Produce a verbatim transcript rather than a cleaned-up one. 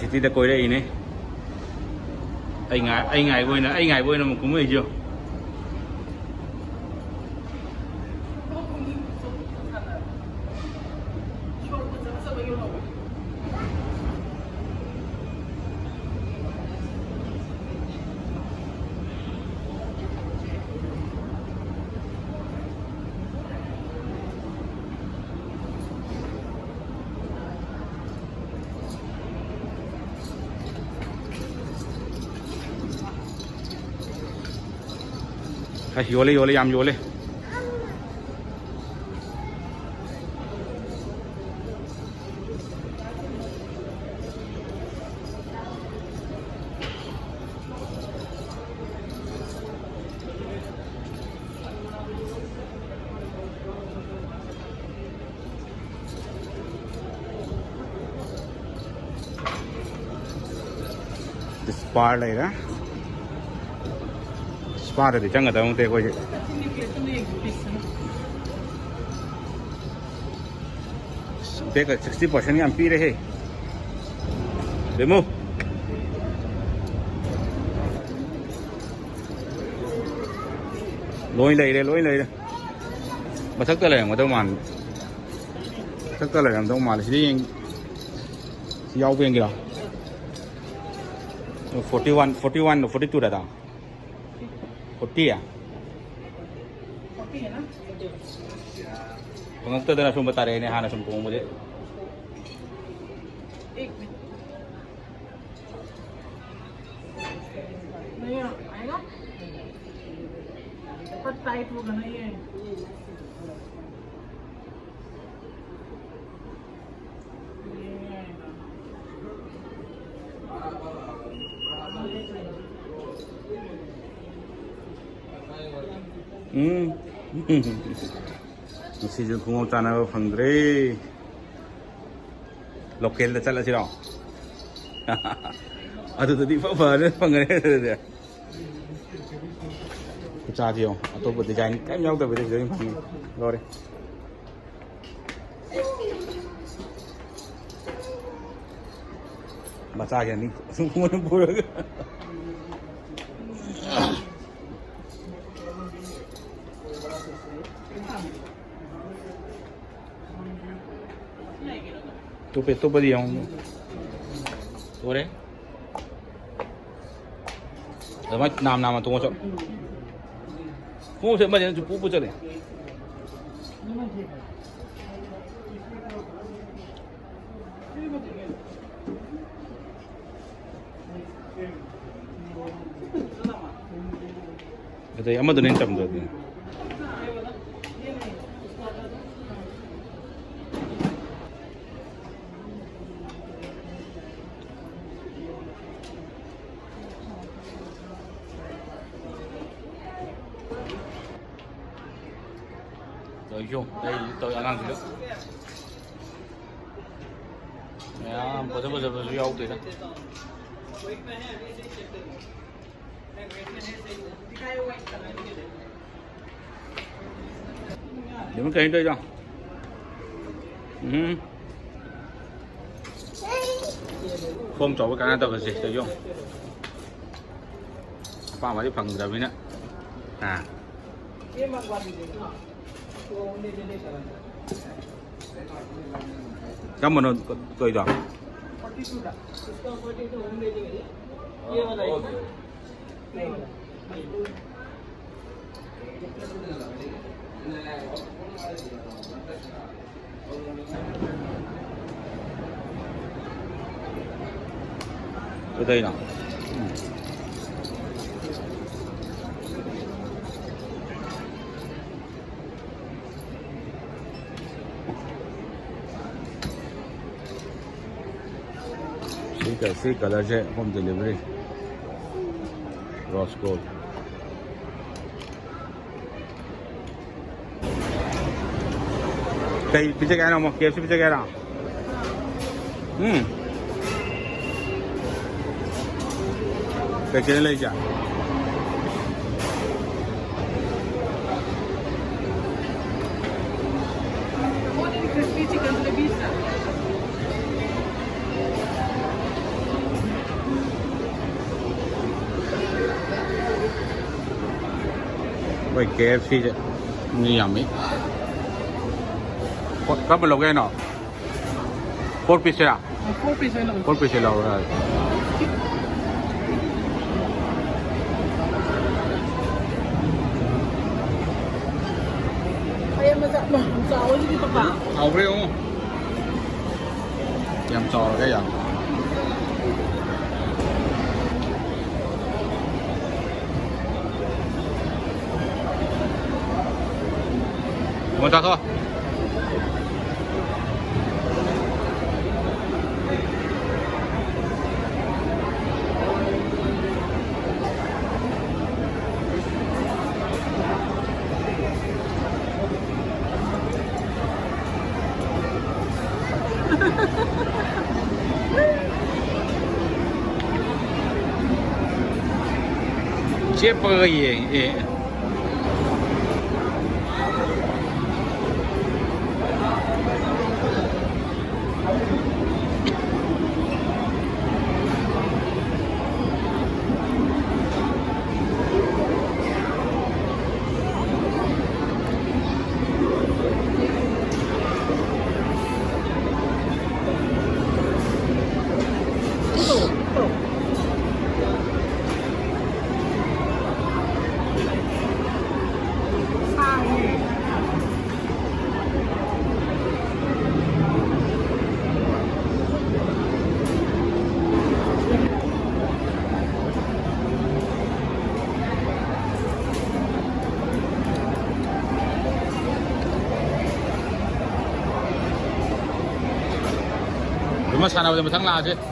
ꯁꯤꯇꯤꯗ ꯀꯣꯏꯔꯛꯏꯅꯦ꯫ ꯑꯩ ꯉꯥꯏ-, ꯑꯩ ꯉꯥꯏꯕ ꯑꯣꯏꯅ, ꯑꯩ ꯉꯥꯏꯕ ꯑꯣꯏꯅ ꯑꯃꯨꯛ ꯀꯨꯝꯃꯛꯏꯁꯤꯌꯣ꯫ ꯑꯁ, ꯌꯣꯜꯂꯦ, ꯌꯣꯜꯂꯦ, ꯌꯥꯝ ꯌꯣꯜꯂꯦ꯫ ꯁ꯭ꯄꯥ ꯂꯩꯔꯦ꯫ ꯁ꯭ꯄꯥꯗꯗꯤ ꯆꯪꯒꯗꯕ ꯅꯠꯇꯦ ꯑꯩꯈꯣꯏꯁꯦ꯫ ꯕꯦꯛꯀ sixty percent ꯌꯥꯝ ꯄꯤꯔꯦꯍꯦ꯫ ꯕꯦꯃꯨ꯫ ꯂꯣꯏ ꯂꯩꯔꯦ, ꯂꯣꯏ ꯂꯩꯔꯦ꯫ ꯃꯊꯛꯇ ꯂꯩꯔꯝꯒꯗꯧ ꯃꯥꯜꯂꯦ꯫ ꯃꯊꯛꯇ ꯂꯩꯔꯝꯗꯧ ꯃꯥꯜꯂꯦ꯫ ꯁꯤꯗ ꯌꯦꯡ-, ꯁꯤ ꯌꯥꯎꯕ ꯌꯦꯡꯒꯦꯔꯣ? Forty one, forty one ꯂꯣ, forty two ꯔꯗ? Forty ꯌꯥ? ꯐꯪꯉꯛꯇꯗꯅ ꯁꯨꯝꯕ ꯇꯥꯔꯛꯑꯦꯅꯦ, ꯍꯥꯟꯅ ꯁꯨꯝ ꯇꯣꯡꯕꯁꯦ꯫ नहीं है, आएगा। पर टाइट होगा ना ये। ये नहीं आएगा। ꯎꯝ꯫ ꯉꯁꯤꯁꯨ ꯈꯣꯡꯎꯞ ꯆꯥꯅꯕ ꯐꯪꯗ꯭ꯔꯦ꯫ ꯂꯣꯀꯦꯜꯗ ꯆꯠꯂꯁꯤꯔꯣ? ꯑꯗꯨꯗꯗꯤ ꯏꯐ ꯐꯔꯦ, ꯐꯪꯉꯔꯦ ꯑꯗꯨꯗꯤ꯫ ꯈꯨꯆꯥꯁꯤ ꯌꯦꯡꯉꯣ, ꯑꯇꯣꯞꯄ ꯗꯤꯖꯥꯏꯟ ꯀꯔꯤꯝ ꯌꯥꯎꯗꯕꯤꯗ ꯁꯤꯗ ꯑꯣꯏꯅ ꯐꯪꯉꯤ꯫ ꯂꯣꯏꯔꯦ꯫ ꯃꯆꯥꯒꯤ ꯑꯅꯤ ꯁꯨꯝ ꯃꯣꯏꯅ ꯄꯨꯔꯒ꯫ ꯇꯨꯞꯄꯦ, ꯇꯨꯞꯄꯗꯤ ꯌꯦꯡꯉꯨ꯫ ꯎꯔꯦ? ꯑꯗꯨꯃꯥꯏꯅ ꯅꯥꯝ ꯅꯥꯝꯅ ꯇꯣꯡꯉ ꯆꯠꯂꯨ꯫ ꯈꯣꯡꯎꯞꯁꯦ ꯑꯃꯗꯤ ꯅꯪꯁꯨ ꯄꯨ ꯄꯨ ꯆꯠꯂꯦ꯫ ꯑꯗꯩ ꯑꯃꯗꯨꯅ ꯍꯦꯟꯅ ꯆꯝꯗ꯭ꯔꯗꯤ꯫ ꯇꯧꯔꯤꯁꯤ ꯌꯦꯡꯉꯨ, ꯂꯩꯔꯤꯁꯤ ꯇꯧꯔꯤ ꯑꯉꯥꯡꯁꯤꯡꯗꯣ꯫ ꯃꯌꯥꯝ ꯐꯖ ꯐꯖꯕꯁꯨ ꯌꯥꯎꯗꯦꯗ꯫ ꯕꯦꯝꯃ, ꯀꯩꯅꯣ ꯇꯧꯔꯤꯗꯣ? ꯎꯝ꯫ ꯈꯣꯡ ꯆꯥꯎꯕ ꯀꯥꯟꯅꯗꯕꯁꯦ, ꯁꯤꯗ ꯌꯦꯡꯉꯨ꯫ ꯑꯄꯥꯝꯕꯗꯤ ꯐꯪꯗ꯭ꯔꯕꯅꯤꯅ꯫ ꯑꯥ꯫ ꯀꯔꯝꯕꯅꯣ ꯀ-, ꯀꯩꯗꯣ? ꯀꯗꯥꯏꯅꯣ? ꯎꯝ꯫ ꯁꯤ ꯀ-, ꯁꯤ ꯀꯂꯔꯁꯦ home delivery꯫ Rose gold꯫ ꯀꯩ ꯄꯤꯖꯒꯦ ꯍꯥꯏꯅꯣ ꯑꯃꯨꯛ? ꯀꯦ ꯑꯦꯐ ꯁꯤ ꯄꯤꯖꯒꯦ ꯍꯥꯏꯔꯣ? ꯎꯝ꯫ ꯀꯩ ꯀꯩꯅꯣ ꯂꯩꯁꯦ? Crispy chicken ꯁꯤꯗ ꯄꯤꯁꯤꯔꯥ? ꯀꯦ ꯑꯦꯐ ꯁꯤꯁꯦ ꯃꯤ ꯌꯥꯝꯃꯤ꯫ ꯄꯣꯠ ꯀꯔꯝꯕ ꯂꯧꯒꯦ ꯍꯥꯏꯅꯣ? ꯐꯣꯔ ꯄꯤꯁꯁꯤꯔꯥ? ꯐꯣꯔ ꯄꯤꯁ ꯑꯣꯏꯅ ꯂꯧꯒꯦ꯫ ꯐꯣꯔ ꯄꯤꯁꯁꯦ ꯂꯧꯔꯣ꯫ ꯑꯩ ꯑꯃ ꯆꯥ-, ꯌꯥꯝ ꯆꯥꯎꯋꯤꯁꯤꯗꯤ ꯄꯄꯥ꯫ ꯍꯥꯎꯕ꯭ꯔꯥ ꯌꯦꯡꯉꯨ꯫ ꯌꯥꯝ ꯆꯥꯎꯔꯒ ꯌꯥꯝ꯫ ꯑꯃꯨꯛ ꯆꯥꯊꯣꯛ꯫ ꯆꯦꯞꯄꯒ ꯌꯦꯡꯉꯦ꯫ ꯑꯃ ꯁꯥꯟꯅꯕꯗ ꯃꯊꯪ ꯂꯥꯛꯑꯁꯦ꯫